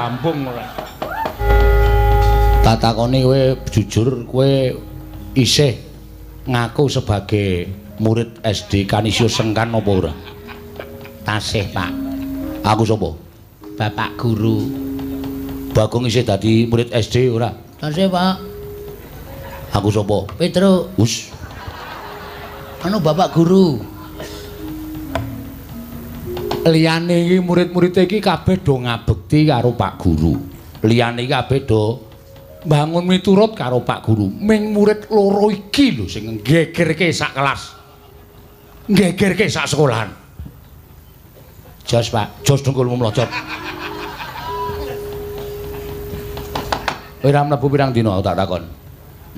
Lambung ora. Tak takoni kowe jujur, kowe isih ngaku sebagai murid SD Kanisius Sengkan apa ora? Tasih, Pak. Aku sapa? Bapak guru. Bagong isih dadi murid SD ora? Tasih, Pak. Aku sapa? Petro. Us. Anu bapak guru. Liyane iki murid-murid iki kabeh do ngabekti karo Pak Guru. Liyane iki kabeh do bangun miturut karo Pak Guru. Ming murid loro iki lho sing nggegerke sak kelas. Nggegerke sak sekolahan. Jos, Pak. Jos dengkulmu mlocot. Ora mlebu pirang dina tak takon.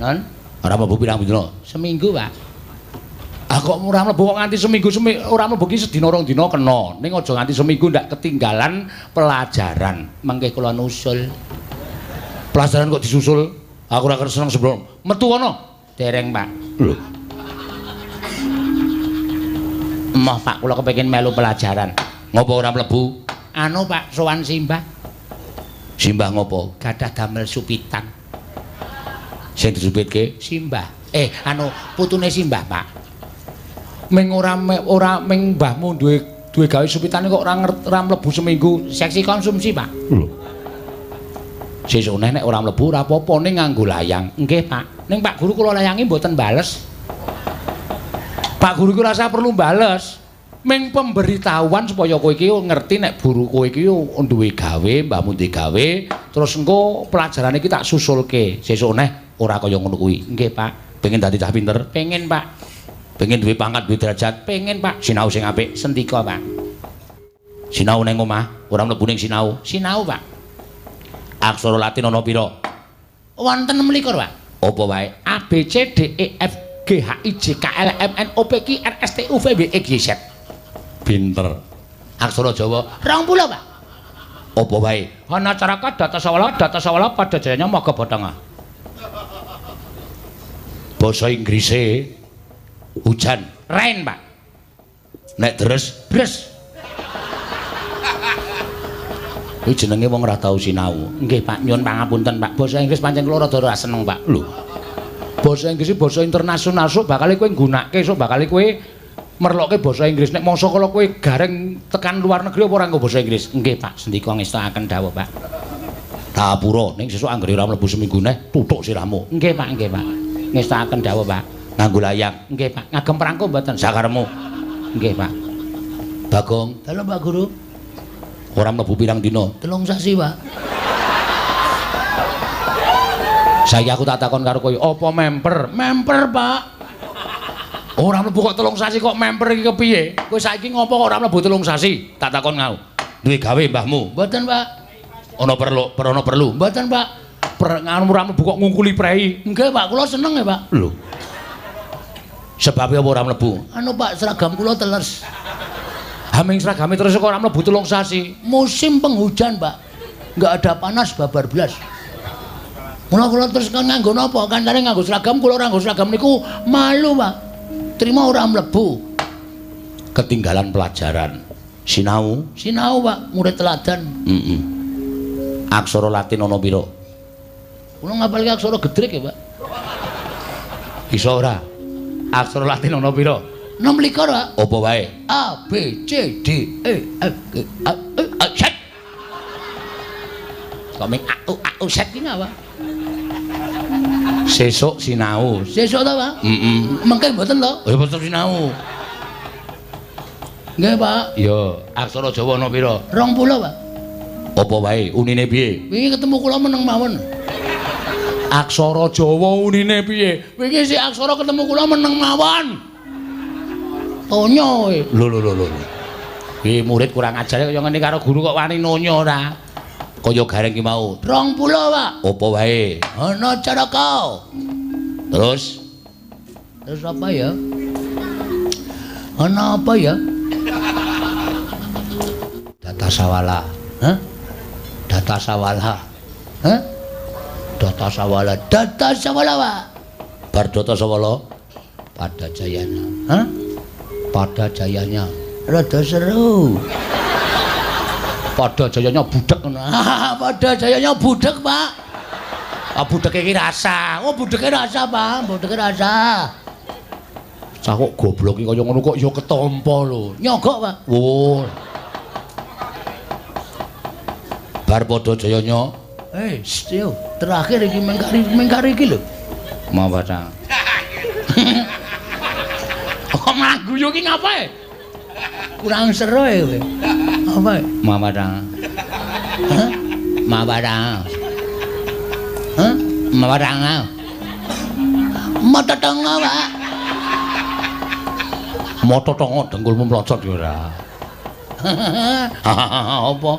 Non? Ora mlebu pirang dina? Seminggu, Pak. Ah kok ora mlebu kok nganti seminggu ora mlebu ki sedina rong dina kena. Ning aja nganti seminggu ndak ketinggalan pelajaran. Mengke kula nusul. Pelajaran kok disusul? Aku ora seneng sebelum. Metu ana? Dereng, Pak. Lho. Emoh, Pak, kula kepengin melu pelajaran. Ngopo ora mlebu? Anu, Pak, sowan simbah. Simbah ngopo? Gadah damel supitan. Sing disupitke? Simbah. Anu putune simbah, Pak. Ming ora ming mbahmu duwe gawe supitane kok ora mlebu seminggu. Seksi konsumsi, Pak. Lho. Sesuk nek ora mlebu ora apa-apa ning nganggo layang. Nggih, Pak. Ning Pak Guru kula layangi mboten bales. Pak Guru ki ora usah perlu bales. Ming pemberitahuan supaya kowe iki ngerti nek guru kowe iki duwe gawe, mbahmu duwe gawe, terus engko pelajarane iki tak susulke. Sesuk neh ora kaya ngono kuwi. Nggih, Pak. Pengen dadi cah pinter? Pengen, Pak. Pengen duwe pangkat, duwe derajat? Pengen, Pak. Sinau sing apik. Sendika, Pak. Sinau ning omah, ora mlebu ning sinau. Sinau, Pak. Aksara Latin ana pira? Wonten 26, Pak. Apa wae? A B C D E F G H I J K L M N O P Q R S T U V W X Y Z. Pinter. Aksara Jawa 20, Pak. Apa wae? Ana caraka data sawala data sawala pada jayanya maga bathanga. Basa Inggrise hujan, rain, Pak. Nek deres, bres. Kuwi jenenge wong ora tau sinau. Nggih, Pak, nyuwun pangapunten, Pak. Basa Inggris pancen kula rada ora seneng, Pak. Lho. Basa Inggris iki basa internasional, sok bakal kowe nggunakake, sok bakal kowe merlokke basa Inggris. Nek mangsa kala kowe gareng tekan luar negeri apa ora nggo basa Inggris? Nggih, Pak, sendika ngestakaken dawuh, Pak. Dapura ning sesuk anggere ora mlebu seminggu neh tutuk sirahmu. Nggih, Pak, nggih, Pak. Ngestakaken dawuh, Pak. Nganggo layang. Nggih, Pak. Ngagem perangko mboten? Sakaremu. Nggih, Pak. Bagong. Dalem, Pak Guru. Ora mlebu pirang dina? 3 sasi, Pak. Saiki aku tak takon karo kowe, apa memper? Memper, Pak. Ora mlebu kok 3 sasi kok memper iki kepiye? Kowe saiki ngopo kok ora mlebu 3 sasi? Tak takon ngau. Duwe gawe mbahmu? Mboten, Pak. Ana perlu, ana perlu? Mboten, Pak. Nganu ora mlebu kok ngungkuli prei. Nggih, Pak, kula seneng ya, Pak. Lho. Sebabe apa ora mlebu? Anu, Pak, seragam kula teles. Haming seragame terus kok ora mlebu 3 sasi. Musim penghujan, Pak. Enggak ada panas babar blas. Mula kula terus kan nganggo napa? Kancane nganggo seragam, kula ora nganggo seragam niku malu, Pak. Terima ora mlebu. Ketinggalan pelajaran. Sinau? Sinau, Pak, murid teladan. Heeh. Aksara Latin ana pira? Kula ngapalke aksara gedrek ya, Pak. Iso ora? Aksara Latin ana pira? 26, Pak. Apa wae? A B C D E F G A E A Z. Kok ming A U A U Z ki ngapa? Sesuk sinau. Sesuk ta, Pak? Heeh. Mengke mboten to? Ya mboten sinau. Nggih, Pak. Ya, aksara Jawa ana pira? 20, Pak. Apa wae? Unine piye? Wingi ketemu kula meneng mawon. Aksara Jawa unine piye? Wingi si aksara ketemu kula meneng mawon. Tonyo kowe. Lho lho lho lho. Iki murid kurang ajar kaya ngene karo guru kok wani nonyo ora. Kaya gareng ki mau. 20, Pak. Apa wae? Ana caraka. Terus? Terus apa ya? Ana apa ya? Data sawala. Hah? Data sawala. Hah? Data sawala. Data sawala, Pak. Bar data sawala pada jayanya. Hah? Pada jayanya. Rada seru. Padha jayanya budhek ngono. Padha jayanya budhek, Pak. Ah budheke iki rasa. Oh, budheke rasa, Pak. Budheke rasa. Cah kok goblok iki kaya ngono kok ya ketampa lho. Nyogok, Pak. Oh. Bar padha jayanya. Eh, yo, terakhir iki mengkari iki lho. Mau baca. Kok malah guyu iki ngapae? Kurang seru ya kowe. Apa? Mawadang. Hah? Mawadang. Hah? Mawadang. Mata tongo, Pak. Mata tongo dengkulmu mlocot ya ora. Apa?